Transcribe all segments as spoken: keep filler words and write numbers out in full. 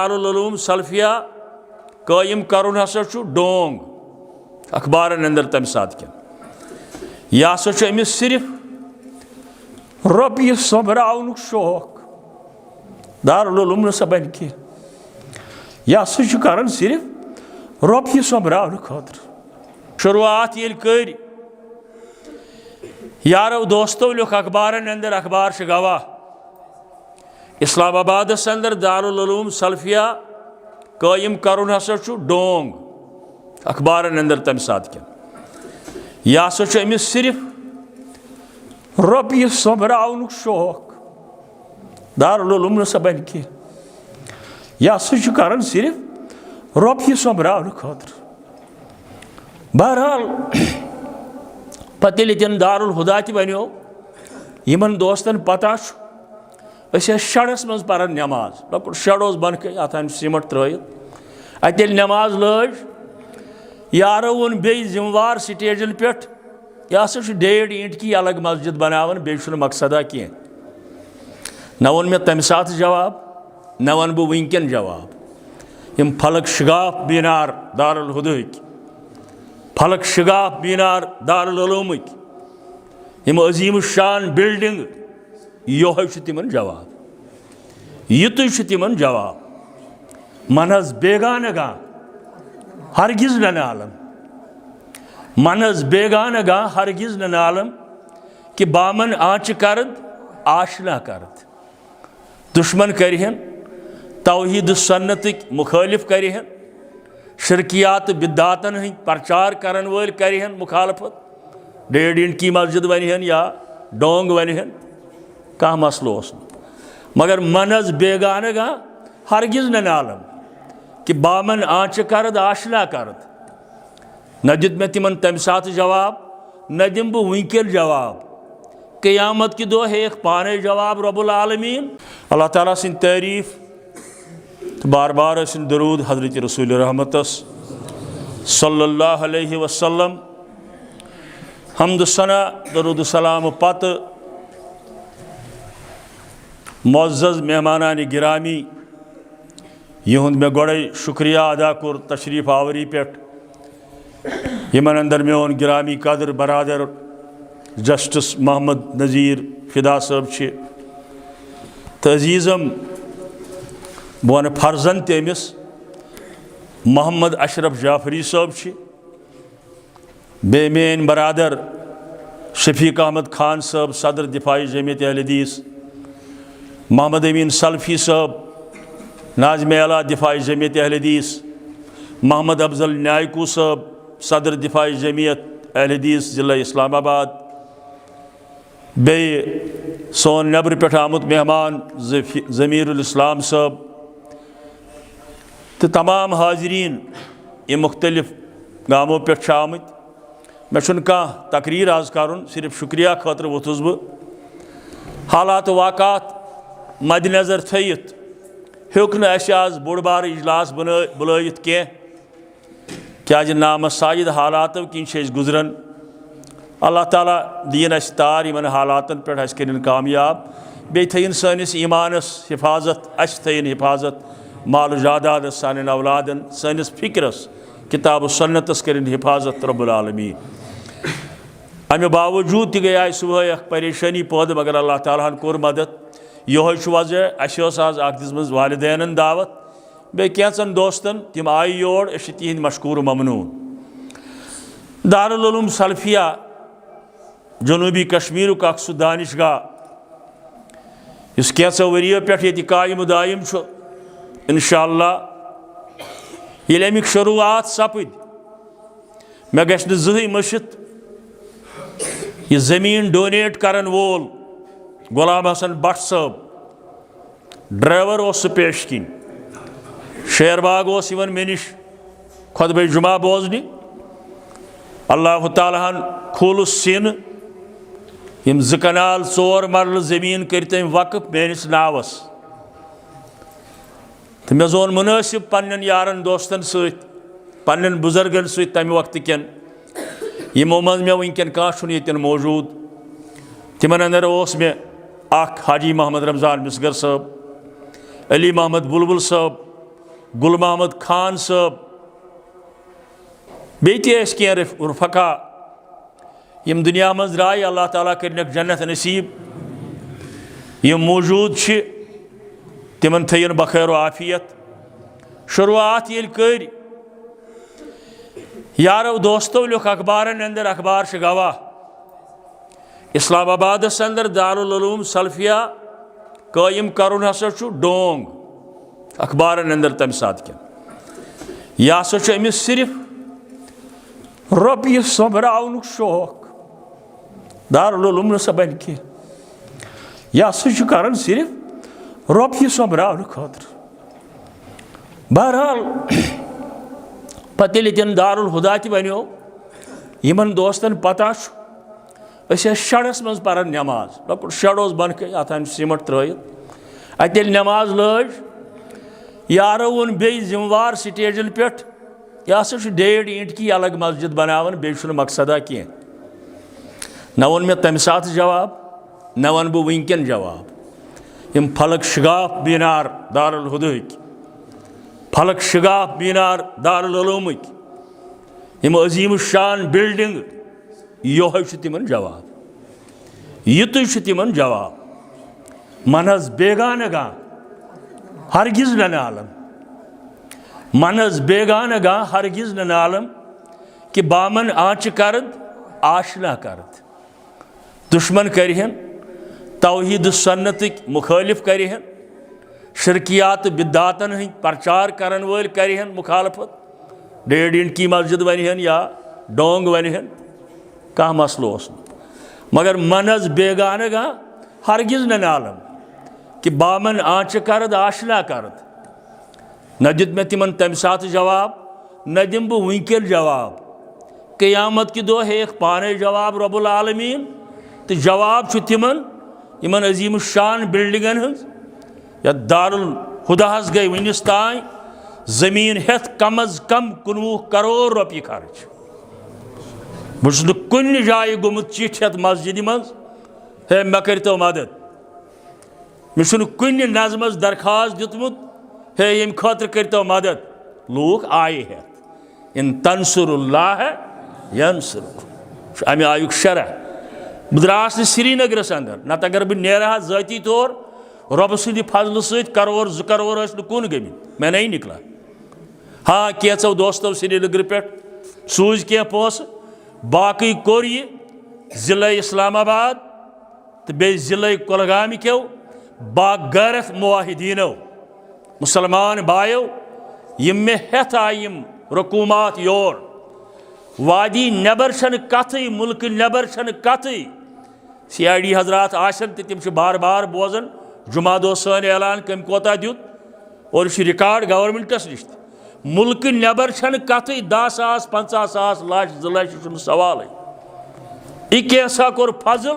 دارالعلوم سلفیہ قٲیِم کرُن ہسا چھُ ڈونگ اخبارن اندر تمہِ ساتہٕ کٮ۪ن۔ یہِ ہسا چھُ أمِس صرف رۄپیہِ سۄمبراونُک شوق۔ دارالعلوم نہٕ سا بنہِ کینٛہہ۔ یہِ ہسا چھُ کران صرف رۄپیہِ سۄمبراونہٕ خٲطرٕ۔ شروعات ییٚلہِ کٔرۍ، یارو دوستو لیوٚکھ اخبارن اندر، اخبار چھِ گواہ، اسلام آبادس اندر دارالعلوم سلفیہ قٲیِم کرُن ہسا چھُ ڈونگ اخبارن اندر تمہِ ساتہٕ کٮ۪ن۔ یہِ ہسا چھُ أمِس صرف رۄپیہِ سۄمبراونُک شوق۔ دارالعلوم نہٕ سا بنہِ کینٛہہ۔ یہِ ہسا چھُ کران صرف رۄپیہِ سۄمبراونہٕ خٲطرٕ۔ بہرحال، پتہٕ ییٚلہِ ییٚتٮ۪ن دارالہدیٰ تہِ بنیو، یِمن دوستن پتہ چھُ، أسۍ ٲسۍ شڈس منٛز پران نٮ۪ماز۔ لۄکُٹ شڈ اوس بۄنہٕ کنہِ، اتھ ہن سیمٹ ترٲیِتھ۔ اتہِ ییٚلہِ نٮ۪ماز لٲج، یارو ووٚن بیٚیہِ ذمہٕ وار سٹیجن پٮ۪ٹھ، یہِ ہسا چھُ ڈیڑھ اینٹ کی الگ مسجد بناوان، بیٚیہِ چھُنہٕ مقصدہ کینٛہہ۔ نہ ووٚن مےٚ تمہِ ساتہٕ جواب، نہ ونہٕ بہٕ وٕنکٮ۪ن جواب۔ یِم فلک شگاف بینار دارالہداہٕکۍ، فلک شگاف بینار دارالعلومٕکۍ، یِم عظیم الشان بلڈنگ، یِہوٚے چھُ تِمن جواب، یِتُے چھُ تِمن جواب۔ من از بیگانگان ہرگز ننالم۔ من از بیگانگان ہرگز ننالم، کہ بامن آنچہ کرد آشنا کرد۔ دشمن کرِہن، توحید سنتٕکۍ مخٲلف کرِہن، شرکیات بدعاتن ہٕنٛدۍ پرچار کرن وٲلۍ کرِہن مخالفت، ڈیڑھ اینٹ کی مسجد ونِہن یا ڈونگ ونِہن، کانٛہہ مسلہٕ اوس نہٕ۔ مگر من از بیگانگان ہرگز ننالم، کہ بامن آنچہ کرد آشنا کرد۔ نہ دیُت مےٚ تِمن تمہِ ساتہٕ جواب، نہ دِمہٕ بہٕ وٕنکٮ۪ن جواب۔ قیامت کہِ دۄہ ہیٚیَکھ پانے جواب رب العالمین۔ اللہ تعالیٰ سٕنٛدۍ تعریف تہٕ بار بار ٲسِن درود حضرت رسول رحمتس صلی اللہ علیہ وسلم۔ حمد و ثنا، درود و سلام پتہٕ معزز مہمانان گرامی، یِہُنٛد مےٚ گۄڈَے شُکریہ ادا کوٚر تشریف آوری پٮ۪ٹھ، یِمن اندر میون گرامی قدر برادر جسٹس محمد نذیر فدا صٲب چھِ، تہٕ عزیزم، بہٕ وَنہٕ فرزند تہِ أمِس، محمد اشرف جعفری صٲب چھِ، بیٚیہِ میٲنۍ برادر شفیق احمد خان صٲب، صدر دفاعی جمعیت اہل حدیث، محمد امین سلفی صٲب، ناظم اعلیٰ دفاعی جمعیت اہل حدیث، محمد افضل نیائکو صٲب، صدر دفاعی جمعیت اہل حدیث ضلع اسلام آباد، بیٚیہِ سون نیٚبرٕ پٮ۪ٹھ آمُت مہمان ضفی-، ضمیٖر الاسلام صٲب تہٕ تمام حاضریٖن، یِم مُختٔلِف گامو پٮ۪ٹھ چھِ آمٕتۍ۔ مےٚ چھُنہٕ کانٛہہ تقریر آز کرُن، صرف شُکریہ خٲطرٕ ووٚتھُس بہٕ۔ حالات واقعات مدِ نظر تھٲیِتھ ہیوٚک نہٕ اَسہِ آز بوٚڑ بارٕ اجلاس بنٲ-، بُلٲیِتھ کینٛہہ، کیازِ نامساعد حالاتو کِنۍ چھِ أسۍ گُزران۔ اللہ تعالیٰ دِیِن اَسہِ تار یِمن حالاتن پٮ۪ٹھ، اَسہِ کٔرِن کامیاب، بیٚیہِ تھٲیِن سٲنِس ایٖمانس حفاظت، اَسہِ تھٲیِن حفاظت، مال و جادادس، سانٮ۪ن اولادن، سٲنِس فکرس، کتاب و سنتس کٔرِن حفاظت رب العالمین۔ امہِ باوجود تہِ گٔے آسہِ صبحٲے اکھ پریشٲنی پٲدٕ، مگر اللہ تعالیٰ ہن کوٚر مدد۔ یِہوٚے چھُ وجہ، اَسہِ ٲس آز اکھ دِژمٕژ والدینن دعوت، بیٚیہِ کینٛژن دوستن، تِم آیہِ یور، أسۍ چھِ تِہِنٛدۍ مشکوٗر و ممنوٗن۔ دارالعلوم سلفیہ جنوبی کشمیرُک اکھ سُہ دانشگاہ یُس کینٛژو ؤرِیو پٮ۪ٹھ ییٚتہِ قایم و دایم چھُ، انشاءاللہ ییٚلہِ اَمِکۍ شروٗعات سپٕدۍ، مےٚ گژھِ نہٕ زٕہٕے مٔشِتھ، یہِ زٔمیٖن ڈونیٹ کرن وول غلام حسن بٹ صٲب، ڈرائیور اوس سُہ پیش کِنۍ۔ شیر باغ اوس یِوان مےٚ نِش خطبہ جمعہ بوزنہِ۔ اللہ تعالیٰ ہن کھولُس سیٖنہٕ، یِم زٕ کنال ژور مرلہٕ زٔمیٖن کٔرۍ تٔمۍ وقف میٲنِس ناوس۔ تہٕ مےٚ زون مُنٲسِب پننٮ۪ن یارن دوستن سۭتۍ، پننٮ۪ن بُزرگن سۭتۍ تمہِ وقتہٕ کٮ۪ن، یِمو منٛز مےٚ وٕنکٮ۪ن کانٛہہ چھُنہٕ ییٚتٮ۪ن موجوٗد۔ تِمن اندر اوس مےٚ اکھ حاجی محمد رمضان مسگر صٲب، علی محمد بلبل صٲب، گل محمد خان صٲب، بیٚیہِ تہِ ٲسۍ کینٛہہ رف-، رفقا، یِم دُنیا منٛز درٛاے، اللہ تعالیٰ کٔرِنَکھ جنت نصیٖب۔ یِم موجود چھِ، تِمن تھٲیِن بخیر و عافیت۔ شروعات ییٚلہِ کٔرۍ، یارو دوستو لیوٚکھ اخبارن اندر، اخبار چھِ گواہ، اسلام آبادس اندر دارالعلوم سلفیہ قٲیِم کرُن ہسا چھُ ڈونگ۔ اخبارن اندر تمہِ ساتہٕ کٮ۪ن، یہِ ہسا چھُ أمِس صرف رۄپیہِ سۄمبراونُک شوق۔ دارالعلوم نہٕ سا بنہِ کینٛہہ، یہِ ہسا چھُ کران صرف رۄپیہِ سۄمبراونہٕ خٲطرٕ۔ بہرحال، پتہٕ ییٚلہِ ییٚتٮ۪ن دارالہدیٰ تہِ بنیو، یِمن دوستن پتہ چھُ، أسۍ ٲسۍ شڈس منٛز پران نماز۔ لۄکُٹ شڈ اوس بۄنہٕ کنہِ، اتھ ہن سیمٹ ترٲیِتھ۔ اتہِ ییٚلہِ نماز لٲج، یارو ووٚن بیٚیہِ ذمہٕ وار سٹیجن پٮ۪ٹھ، یہِ ہسا چھُ ڈیڑھ اینٹ کی الگ مسجد بناوان، بیٚیہِ چھُنہٕ مقصدہ کینٛہہ۔ نہ ووٚن مےٚ تمہِ ساتہٕ جواب، نہ ونہٕ بہٕ وٕنکٮ۪ن جواب۔ یِم فلک شگاف مینار دارالہداہٕکۍ، فلک شگاف مینار دارالعلومٕکۍ، یِم عظیم الشان بلڈنگ، یِہوٚے چھُ تِمن جواب، یِتُے چھُ تِمن جواب۔ من از بیگانہ گاہ ہرگز نہ نالم، من از بیگانہ گاہ ہرگز نہ نالم، کہ بامن آنچہ کرد آشنا کرد۔ دشمن کرِہن، توحید سنتٕکۍ مخٲلف کرِہن، شرکیات بدعاتن ہٕنٛدۍ پرچار کرن وٲلۍ کرِہن مخالفت، ڈیڑھ اینٹ کی مسجد ونِہن یا ڈونگ ونِہن، کانٛہہ مسلہٕ اوس نہٕ۔ مگر من از بیگانہ گاہ ہرگز نہ نالم، کہ بامن آنچہ کرد آشنا کرد۔ نہ دیُت مےٚ تِمن تمہِ ساتہٕ جواب، نہ دِمہٕ بہٕ وٕنکٮ۪ن جواب۔ قیامت کہِ دۄہ ہیٚیَکھ پانے جواب رب العالمین، تہٕ جواب چھُ تِمن، یِمن عظیم الشان بلڈنگن ہٕنٛز، یتھ دارالہداہس گٔے وٕنِس تام زٔمیٖن ہٮ۪تھ کم از کم کُنوُہ کرور رۄپیہِ خرچ۔ بہٕ چھُس نہٕ کُنہِ جایہِ گوٚمُت چِٹھۍ ہٮ۪تھ مسجدِ منٛز، ہے، مےٚ کٔرۍتو مدد۔ مےٚ چھُنہٕ کُنہِ نظمس درخواست دیُتمُت، ہے، ییٚمہِ خٲطرٕ کٔرۍتو مدد۔ لوٗکھ آیہِ ہٮ۪تھ، ان تنصر اللہ ینصرکم۔ چھُ امہِ آیُک شرح۔ بہٕ درٛاس نہٕ سرینگرس اندر، نتہٕ اگر بہٕ نیرٕ ہا ذٲتی طور، رۄبہٕ سٕنٛدِ فضلہٕ سۭتۍ کرور زٕ کرور ٲسۍ نہٕ کُن گٔمٕتۍ، میں نہیں نکلا۔ ہاں، کینٛژو دوستو سرینگرٕ پٮ۪ٹھ سوٗزۍ کینٛہہ پونٛسہٕ، باقٕے کوٚر یہِ ضلعے اسلام آباد تہٕ بیٚیہِ ضلعے کۄلگامہِ کیو باغیرت موحدیٖنو، مُسلمان بایو، یِم مےٚ ہٮ۪تھ آیہِ یِم رقوٗمات یور۔ وادی نٮ۪بر چھنہٕ کتھٕے، مُلکہٕ نٮ۪بر چھنہٕ کتھٕے۔ سی آی ڈی حضرات آسن تہٕ تِم چھِ بار بار بوزان، جمعہ دۄہ سٲنۍ اعلان کٔمۍ کوتاہ دیُت، اور یہِ چھُ ریکارڈ گورنمنٹس نِش تہِ۔ مُلکہٕ نٮ۪بر چھنہٕ کتھٕے، دَہ ساس، پنٛژاہ ساس، لچھ، زٕ لچھ، یہِ چھُنہٕ سوالٕے۔ یہِ کینٛژھا کوٚر فضل،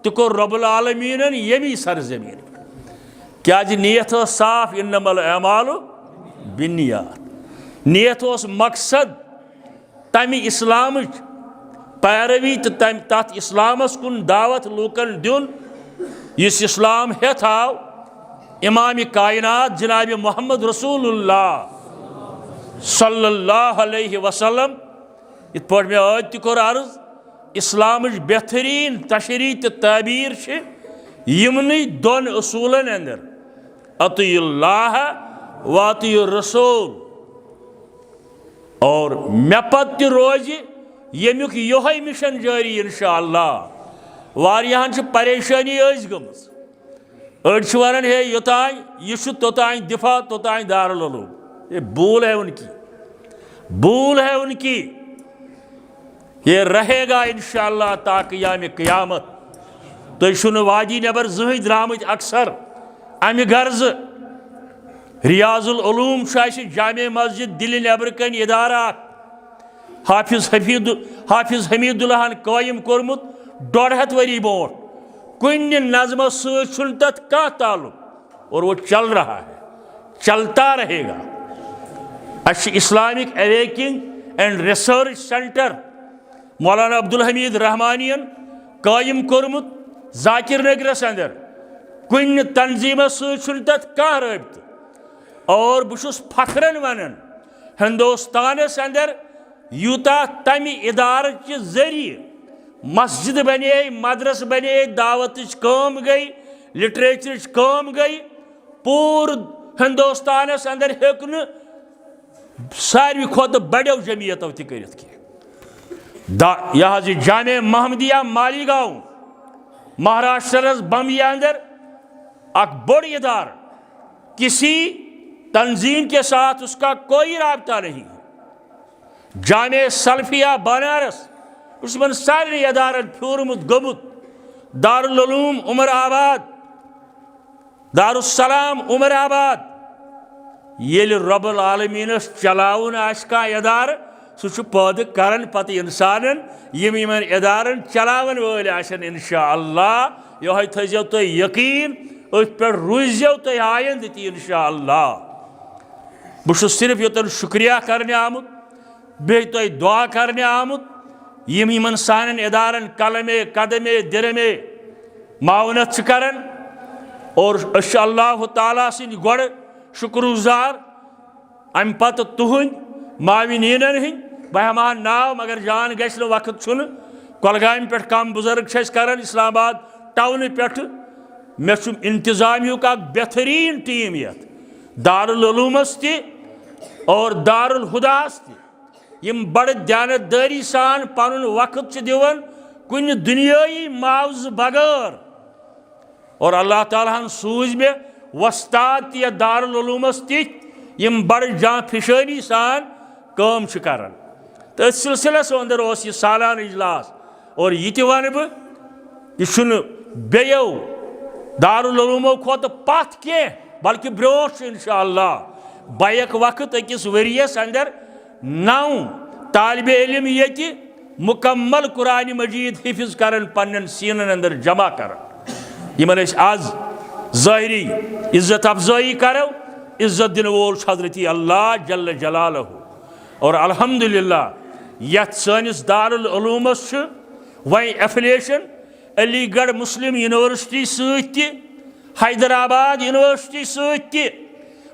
تہِ کوٚر رب العالمیٖنن ییٚمی سرزمیٖن پٮ۪ٹھ۔ کیازِ نیت ٲس صاف، انما الاعمال بالنیات۔ نیت اوس مقصد تمہِ اسلامٕچ پیروی تہٕ تمہِ، تتھ اسلامس کُن دعوت لوٗکن دیُن، یُس اسلام ہٮ۪تھ آو امام کائنات جناب محمد رسول اللہ صلی اللہ علیہ وسلم۔ یِتھ پٲٹھۍ مےٚ ٲدۍ تہِ کوٚر عرض، اسلامٕچ بہتریٖن تشریح تہٕ تعبیٖر چھِ یِمنٕے دۄن اصوٗلن اندر، اطیعوا اللہ و اطیعوا الرسول۔ اور مےٚ پتہٕ تہِ روزِ ییٚمیُک یِہوٚے مِشن جٲری انشاءاللہ۔ واریاہن چھِ پریشٲنی ٲسۍ گٔمٕژ۔ أڑۍ چھِ ونان، ہے، یوٚتام یہِ چھُ توٚتام دفاع، توٚتام دارالعلوم۔ یہ بھول ہے ان کی، بھول ہے ان کی۔ یہ رہے گا انشاءاللہ تا قیام قیامت۔ تُہۍ چھِو نہٕ وادی نٮ۪بر زٕہٕنۍ درٛامٕتۍ اکثر۔ امہِ غرضہٕ ریاض العلوم چھُ اسہِ جامع مسجد دِلہِ نٮ۪برٕ کنۍ ادارٕ اکھ۔ حافظ حفیظ، حافظ حمید اللہ ہن قٲیِم کوٚرمُت ڈۄڈ ہتھ ؤری برونٛٹھ۔ کُنہِ نظمس سۭتۍ چھُنہٕ تتھ کانٛہہ تعلق۔ اور وہ چل رہا ہے، چلتا رہے گا۔ اسہِ چھُ Islamic awakening and research centre Maulana Abdul Hamid رحمانین قٲیِم کوٚرمُت ذاکر نگرس اندر۔ کُنہِ تنظیمس سۭتۍ چھُنہٕ تتھ کانٛہہ رٲبطہٕ۔ اور بہٕ چھُس فخرن ونان، ہندوستانس اندر یوٗتاہ تمہِ ادارٕ چہِ ذٔریعہٕ مسجد بنے، مدرسہٕ بنے، دعوتٕچ کٲم گٔے، لٹریچرٕچ کٲم گٔے، پوٗرٕ ہندوستانس اندر ہیوٚک نہٕ ساروی کھۄتہٕ بڑیو جمعیتو تہِ کٔرِتھ کینٛہہ۔ دا-، یہِ حظ یہِ جامع محمدیہ مالیگاؤں، مہاراشٹرس بمبیہِ اندر اکھ بوٚڑ ادارٕ، کسی تنظیم کے ساتھ اس کا کوئی رابطہ نہیں۔ جامع سلفیہ بنارس، یُس یِمن سارنٕے ادارن پھیورمُت گوٚمُت، دارالعلوم عمر آباد، دارالسلام عمر آباد۔ ییٚلہِ رب العالمینس چلاوُن آسہِ کانٛہہ ادارٕ، سُہ چھُ پٲدٕ کران پتہٕ انسانن، یِم یِمن ادارن چلاون وٲلۍ آسن۔ انشاءاللہ، یِہوٚے تھٲیزیو تُہۍ یقین، أتھۍ پٮ۪ٹھ روٗززیو تُہۍ آیندٕ تہِ انشاءاللہ۔ بہٕ چھُس صرف یوٚتن شُکریہ کرنہِ آمُت، بیٚیہِ تۄہہِ دُعا کرنہِ آمُت، یِم یِمن سانٮ۪ن ادارن قلمے قدمے درمے معاونت چھِ کران۔ اور أسۍ چھِ اللہ تعالیٰ سٕنٛدۍ گۄڈٕ شُکر گُزار، امہِ پتہٕ تُہٕنٛدۍ معاونیٖنن ہٕنٛدۍ۔ بہٕ ہٮ۪مہٕ ہا ناو، مگر جان گژھِ نہٕ، وقت چھُنہٕ۔ کۄلگامہِ پٮ۪ٹھ کم بُزرگ چھِ أسۍ کران، اسلام آباد ٹاونہٕ پٮ۪ٹھٕ۔ مےٚ چھُ انتظامیہُک اکھ بہتریٖن ٹیٖم یتھ دارالعلومس تہِ اور دارالہداہس تہِ، یِم بڑٕ دیانتدٲری سان پنُن وقت چھِ دِوان کُنہِ دُنیٲیی معاوضہٕ بغٲر۔ اور اللہ تعالیٰ ہن سوٗز مےٚ وۄستاد تہِ یتھ دارالعلومس تِتھۍ، یِم بڑٕ جانفشٲنی سان کٲم چھِ کران۔ تہٕ أتھۍ سلسلس اندر اوس یہِ سالانہٕ اجلاس۔ اور یہِ تہِ ونہٕ بہٕ، یہِ چھُنہٕ بیٚیو دارالعلومو کھۄتہٕ پتھ کینٛہہ، بلکہِ برونٛٹھ چھُ انشاءاللہ بیک وقت أکِس ؤریَس اندر نو طالب علم ییٚتہِ مکمل قرآن مجید حفظ کرن، پننٮ۪ن سیٖنن اندر جمع کرن۔ یِمن أسۍ از ظٲہری عزت افزٲیی کرو، عزت دِنہٕ وول چھُ حضرت اللہ جل جلالہ۔ اور الحمدللہ، یتھ سٲنِس دارالعلومس چھُ وۄنۍ ایفیلیشن علی گڑھ مسلم یونیورسٹی سۭتۍ تہِ، حیدرآباد یونیورسٹی سۭتۍ تہِ۔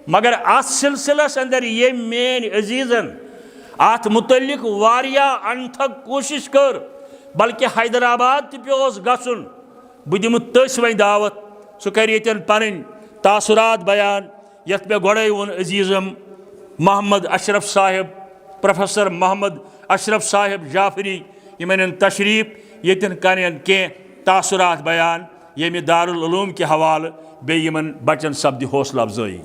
مگر اتھ سلسلس اندر ییٚمۍ میٲنۍ عزیزن اتھ متعلق واریاہ انتھک کوٗشش کٔر، بلکہ حیدرآباد تہِ پیوس گژھُن۔ بہٕ دِمہٕ تٔسۍ وۄنۍ دعوت، سُہ کرِ ییٚتٮ۪ن پنٕنۍ تاثرات بیان، یتھ مےٚ گۄڈے ووٚن عزیزم محمد اشرف صاحب، پروفیسر محمد اشرف صاحب جعفری، یِم انن تشریف، ییٚتٮ۪ن کرن کینٛہہ تاثرات بیان ییٚمہِ دارالعلوم کہِ حوالہٕ، بیٚیہِ یِمن بچن سپدِ حوصلہٕ افزٲیی۔